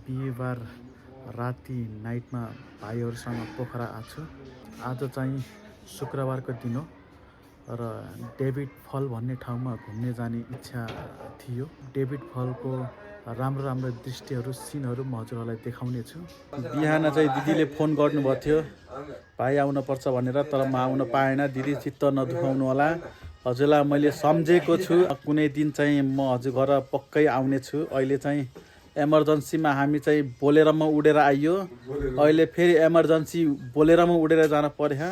बिहिबार राति नाइटमा भाइहरूसँग पोखरा आएको छु। आज चाहिँ शुक्रबारको दिन हो र डेभिड फल भन्ने ठाउँमा घुम्ने जाने इच्छा थियो। डेभिड फलको राम्रो राम्रो दृश्यहरू सिनहरू म हजुरहरूलाई देखाउने छु। बिहान चाहिँ दिदीले फोन गर्नुभएको थियो भाइ आउनुपर्छ भनेर, तर म आउन पाएन। दिदी चित्त नदुखाउनु होला, हजुरलाई मैले सम्झेको छु। कुनै दिन चाहिँ म हजुर घर पक्कै आउने छु। अहिले चाहिँ एमर्जेन्सीमा हामी चाहिँ बोलेरोमा उडेर आइयो, अहिले फेरि एमर्जेन्सी बोलेरोमा उडेर जान पर्यो।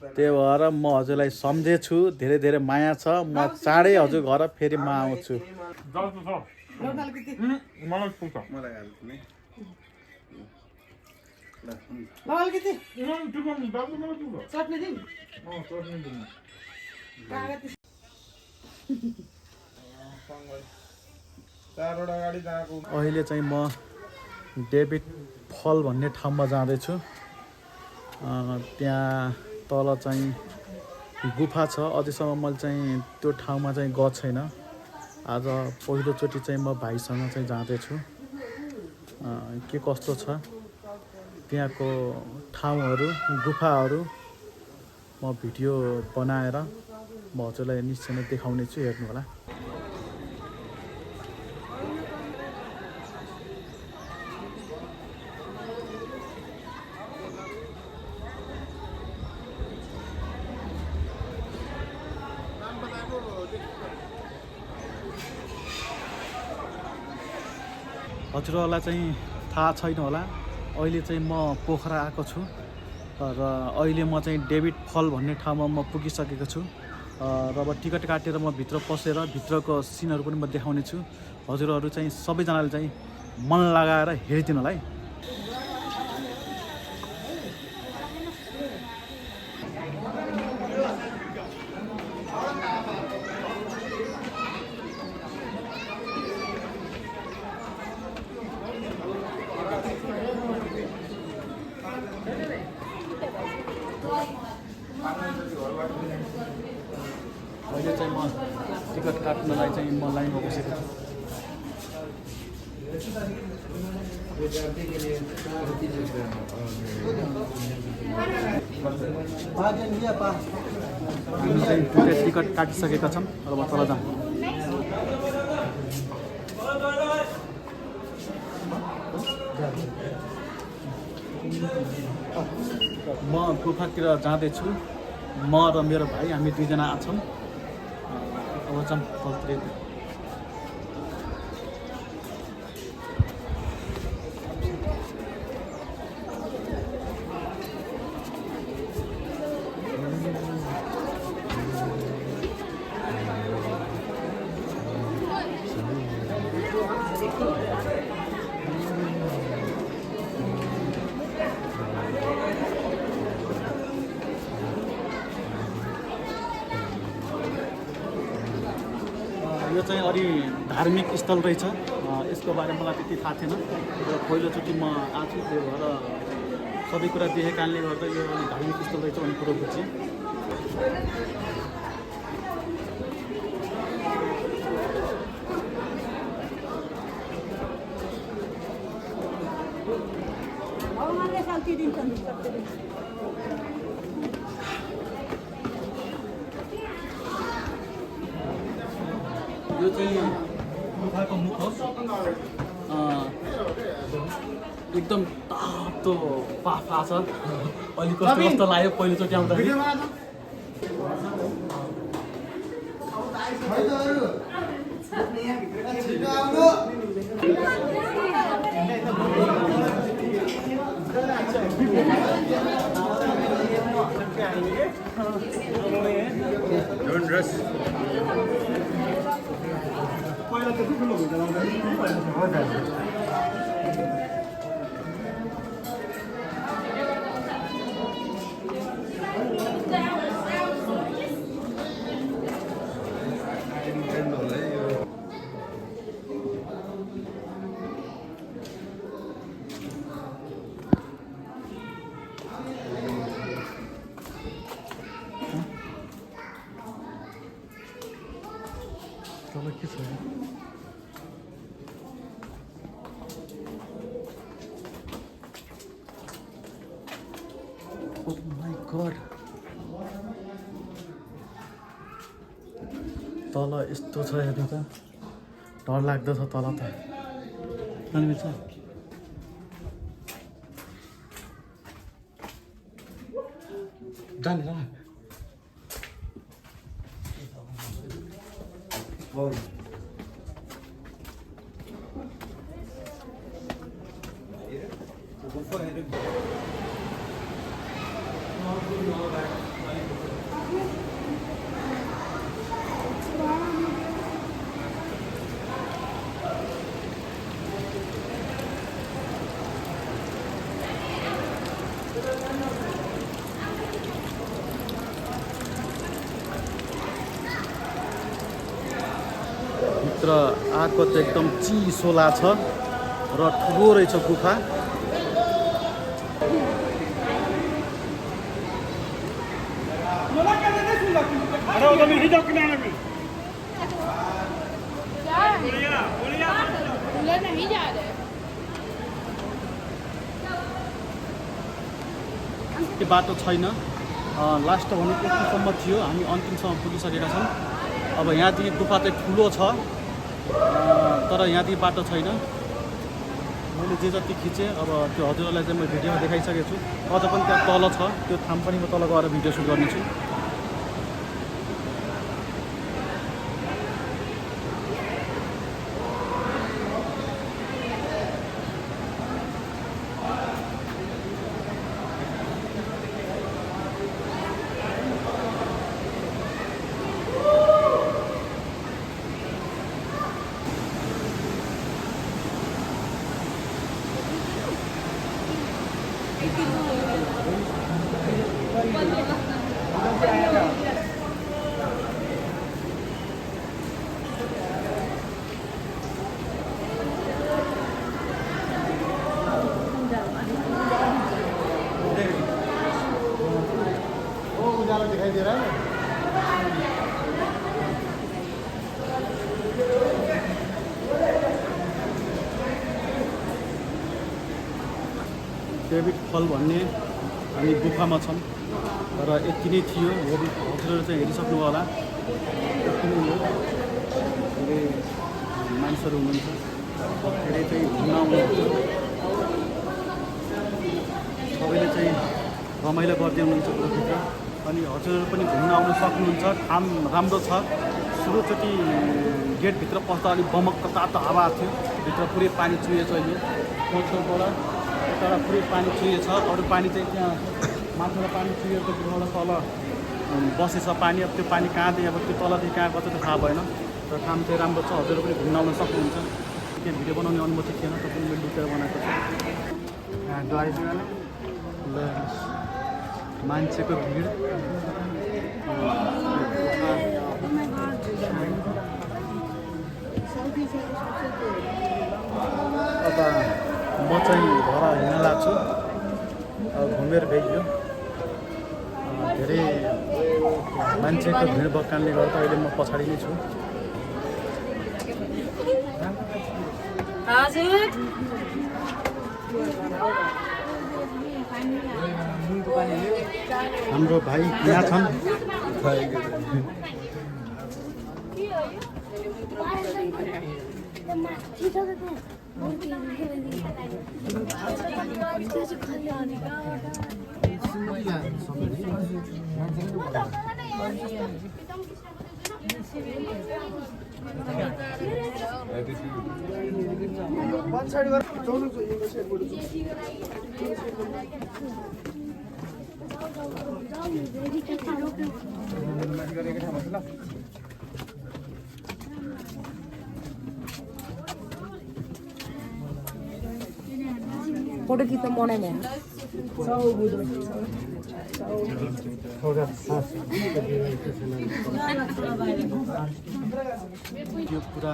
त्यही भएर म हजुरलाई सम्झेछु, धेरै धेरै माया छ। म चाँडै हजुर घर फेरि म आउँछु। अहिले चाहिँ म डेभिड फल भन्ने ठाउँमा जाँदैछु। त्यहाँ तल चाहिँ गुफा छ। अझैसम्म मैले चाहिँ त्यो ठाउँमा चाहिँ गएको छैन। आज पहिलोचोटि चाहिँ म भाइसँग चाहिँ जाँदैछु। के कस्तो छ त्यहाँको ठाउँहरू, गुफाहरू म भिडियो बनाएर म हजुरलाई निश्चय नै देखाउने छु, हेर्नु होला। हजुरहरूलाई चाहिँ थाहा छैन होला, अहिले चाहिँ म पोखरा आएको छु र अहिले म चाहिँ डेभिड फल भन्ने ठाउँमा म पुगिसकेको छु। र अब टिकट काटेर म भित्र पसेर भित्रको सिनहरू पनि म देखाउने छु। हजुरहरू चाहिँ सबैजनाले चाहिँ मन लगाएर हेरिदिनु होला है। अहिले चाहिँ म टिकट काट्नलाई चाहिँ म लाइनमा बसेको छु। हामी चाहिँ दुईवटा टिकट काटिसकेका छौँ। अब तल जाउँ। म गुफातिर जाँदैछु। म र मेरो भाइ हामी दुईजना छौँ। अब जाउँ तलतिर। यो चाहिँ अलि धार्मिक स्थल रहेछ। यसको बारेमा मलाई त्यति थाहा थिएन र पहिलोचोटि म आएको छु। त्यही भएर सबै कुरा देखेको कारणले गर्दा यो अलि धार्मिक स्थल रहेछ भन्ने कुरो बुझेँ। यो चाहिँ गुफाको मुख हो। एकदम तातो पाफा छ। अलि कस्तो कस्तो लाग्यो पहिलोचोटि आउँदाखेरि। तल के छ? Oh my god. तल यस्तो छ हेर्नु त डर लाग्दछ तल त अनि छ जाने जाने भित्र आएको चाहिँ एकदम चिसोला छ र ठुलो रहेछ गुफा त्यो बाटो छैन लास्ट भने यतिसम्म थियो हामी अन्तिमसम्म पुगिसकेका छौँ अब यहाँदेखि गुफा चाहिँ ठुलो छ तर यहाँदेखि बाटो छैन मैले जे जति खिचेँ अब त्यो हजुरहरूलाई चाहिँ म भिडियोमा देखाइसकेको छु अझ पनि त्यहाँ तल छ त्यो ठाउँ पनि म तल गएर भिडियो सुट गर्नेछु दिखाई दे रहा है डेभिड फल भन्ने हामी गुफामा छौँ र यति नै थियो हजुरहरू चाहिँ हेरिसक्नु होला यति नै हो धेरै मानिसहरू हुनुहुन्छ धेरै चाहिँ घुम्न आउनुहुन्छ सबैले चाहिँ रमाइलो गर्दै हुनुहुन्छ पुरोभित्र अनि हजुरहरू पनि घुम्न आउनु सक्नुहुन्छ ठाउँ राम्रो छ सुरुचोटि गेटभित्र पस्दा अलिक बमक्क तातो हावा थियो भित्र पुरै पानी चुहिएछ अहिले छेउछेउबाट यताबाट पुरै पानी चुहिएछ अरू पानी चाहिँ त्यहाँ माथिबाट पानी चुहिएको कुरोबाट तल बसेछ पानी अब त्यो पानी कहाँदेखि अब त्यो तलदेखि कहाँ गएको त्यो थाहा भएन र काम चाहिँ राम्रो छ हजुरहरू पनि घुम्न आउन सक्नुहुन्छ त्यहाँ भिडियो बनाउने अनुमति थिएन त पनि मैले लुकेर बनाएको छु मान्छेको भिड अब म चाहिँ घर हिँड्न लाग्छु घुमेर भइयो धेरै मान्छेको भिड भएको कारणले गर्दा अहिले म पछाडि नै छु हाम्रो भाइ यहाँ छन् फोटो खिच्न मनाइ भएन यो पुरा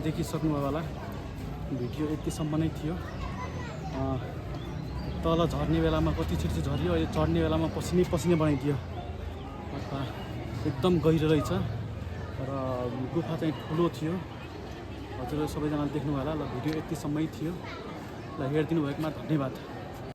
देखिसक्नु होला भिडियो यतिसम्म नै थियो तल झर्ने बेलामा कति छिटो झऱ्यो अहिले चढ्ने बेलामा पसिनै पसिनै बनाइदियो एकदम गहिरो रहेछ र गुफा चाहिँ ठुलो थियो हजुरहरू सबैजनाले देख्नु होला ल भिडियो यतिसम्मै थियो ल हेरिदिनु भएकोमा धन्यवाद।